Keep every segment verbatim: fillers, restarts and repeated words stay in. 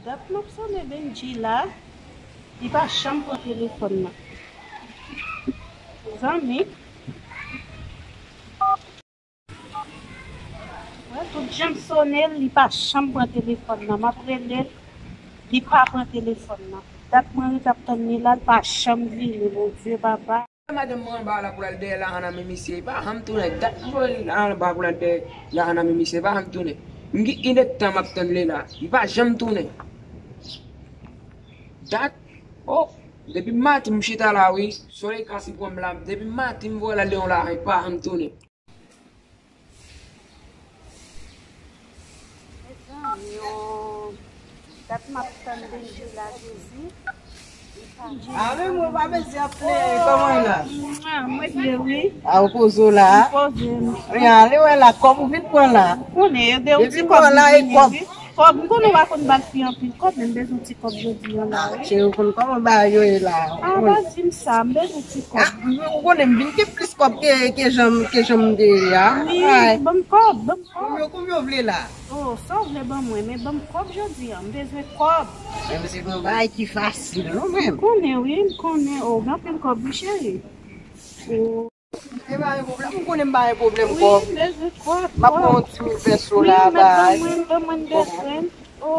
Dat m ap sone Bendji la, li pa janm pran telefòn nan. Zanmi. Wè, tout jan m sone l, li pa janm pran telefòn nan. M ap rele l, li pa pran telefòn nan. Dat mwen ret ap tann li la, li pa janm vini, Bondye papa. Madanm mwen anba la pou l al dèyè lajan nan men misye, li pa janm tounen. Dat mwen anba pou l al dèyè lajan nan men misye, li pa janm tounen. M gen inèdtan m ap tann li la, li pa janm tounen. Dat, o, depi maten m chita la wi, solèy kase pran m la, depi maten m voye l al dèyè yon lajan, li pa janm tounen. Mezanmi, o, dat m ap tann Bendji la, Jezi. Ale, mwen pa bezwen ap plere, kòman w la? Mwen byen, wi. A, ou poze w la? M poze m. Wi, ale wè la, kòb ou vin pran la. Konnen, e de yon ti kòb m vini, wi. Kòb, m konnen w pa konn ba l fi anpil kòb, men m bezwen ti kòb jodi a la, wi. Cheri, ou konn kòman bagay yo ye la. A, pa di m sa, m bezwen ti kòb. A, ou konnen m vin gen plis kòb ke, ke jan m, ke jan m te ye a. Wi, ban m kòb, ban m kòb. Konbyen, konbyen w vle la? O, sa w vle ban mwen, men ban m kòb jodi a, m bezwen kòb. Men se yon bagay ki fasil, non, men. M konnen, wi, m konnen. O, gen anpil kòb, wi, cheri. O. E pa gen pwoblèm, ou konnen m pa gen pwoblèm kòb. Wi, m bezwen kòb, m ap pran yon dis mil pèso la, bay. Wi, mèt ban mwen, ban mwen m bezwen. O,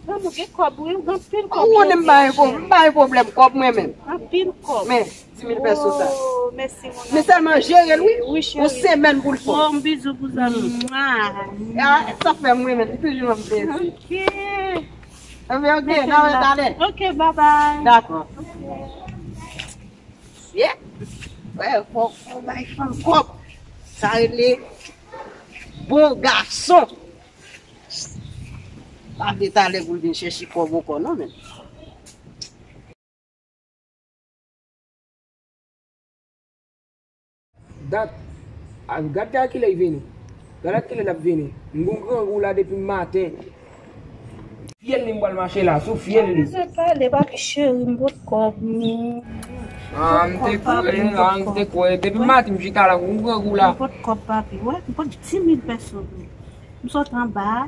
ban mwen gen kòb, wi, ou gen anpil kòb. Ou konnen m pa gen pwoblèm, m pa gen pwoblèm kòb mwen menm. Anpil kòb. Men, dis mil pèso sa. O, mèsi, mon amour. Men sèlman jere l, wi. Wi, cheri. Yon semèn pou l fè. Bon, bizou pou zanmi. Mwa. A, sa fè mwen menm, li toujou ban m plezi. Ok. Enben, ok, n a wè talè. Ok, bye bye. Dakò. Yeah. Wè, fò, fò bay fanm kòb. Sa rele bon gason. Pa vle talè pou l vin chèche kòb ankò, non, men. Dat, a, gad a kilè l vini. Gad a kilè l ap vini. M gon grangou la depi maten. Fyèl li m pral mache la, sou fyèl li. Sa pale, papi cheri, m pot kòb, m. A, m te kwè, a, m te kwè. Depi maten, m chita la, m grangou la. M pot kòb, papi, wè, m pot dis mil pèso tou. M sot anba,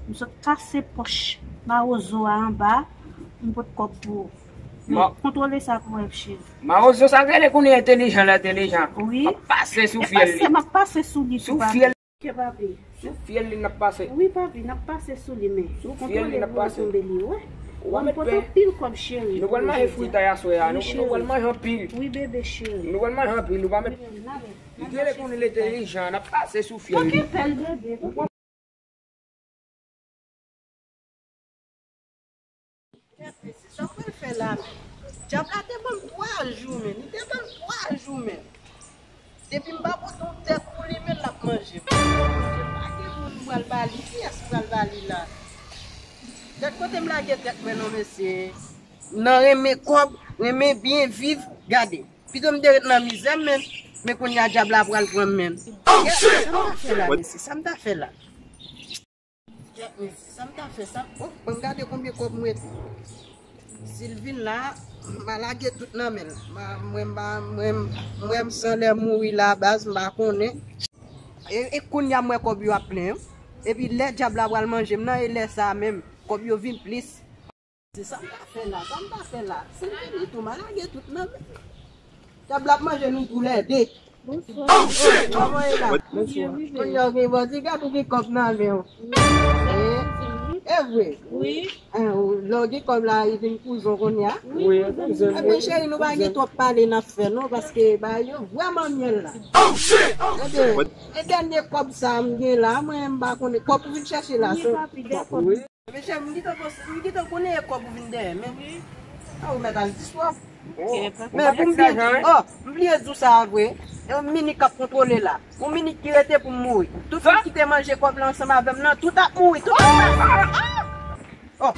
m sot kase pòch mawozo a anba, m pot kòb pou ou. Men kontwole sa pou wè, cheri. Mawozo sa k rele kounye a entèlijan, l entèlijan. Wi. M ap pase sou fyèl li. M ap pase sou li tou, papi. Sou fyèl. Ok, papi. Sou fyèl li n ap pase. Wi, papi, n ap pase sou li, men. Sou fyèl li n ap pase. Ou kontwole pou yo tonbe li, wi. Ou pa met pen. Anpil kòb, cheri. Nou pral manje fritay aswè a. Nou, nou pral manje anpil. Wi, bebe cheri. Nou pral manje anpil, nou pa met. Li rele kounye a entèlijan, n ap pase sou fyèl li. Okipe l, bebe. Kèt mesye, sa m pral fè la menm? Dyab la te ban m twa jou menm, li te ban m twa jou menm. Depi m pa pote yon tèt pou li menm, l ap manje m. Bondye, m pa gen moun m pral ba li, kiyès m pral ba li la? Gad kote m lage tèt mwen non mesye. Nan renmen kòb, renmen byen viv, gade. Pito m te ret nan mizè m menm, men kounye a dyab la pral pran m menm. Kèt mesye, sa m ta fè la mesye, sa m ta fè la? Kèt mesye, sa m ta fè sa? O, ban m gade konbyen kòb m rete. Si l vin la, m a lage tout nan men l. M a, mwen, m a, mwen, mwen, m san lè mouri la, baz, m pa konnen. E, e kounye a m wè kòb yo ap plen, wi. Epi lè dyab la pral manje m nan, e lè sa a menm, kòb yo vin plis. Se sa m ta fè la, sa m ta fè la. Si l vini tou, m a lage tout nan men l. Dyab la ap manje nou toulède. Bonswa. Kòman e la? Bonswa. Kounye a w gen bodyguard ou gen kòb nan men w? E vre? Wi. Lè w gen kòb la, li vin kouzen w kounye a? Wi, kouzen m. Ebyen, cheri, nou pa gen twòp pale n ap fè non, paske bagay yo vrèman myèl la. Ebyen, e dènye kòb sa a m gen la, mwen m pa konnen kòb ou vin chèche la. Wi, papi, de kòb. Mesye, m gentan panse, m gentan konnen e kòb ou vin dèyè, men a ou mèt al di swa. Men pou m byen di, o, m bliye di w sa a vre. E yon minik k ap kontwole la. Yon minik ki rete pou m mouri. Tout moun ki te manje kòb la ansanm avè m nan, tout ap mouri. Tout ap mouri. O.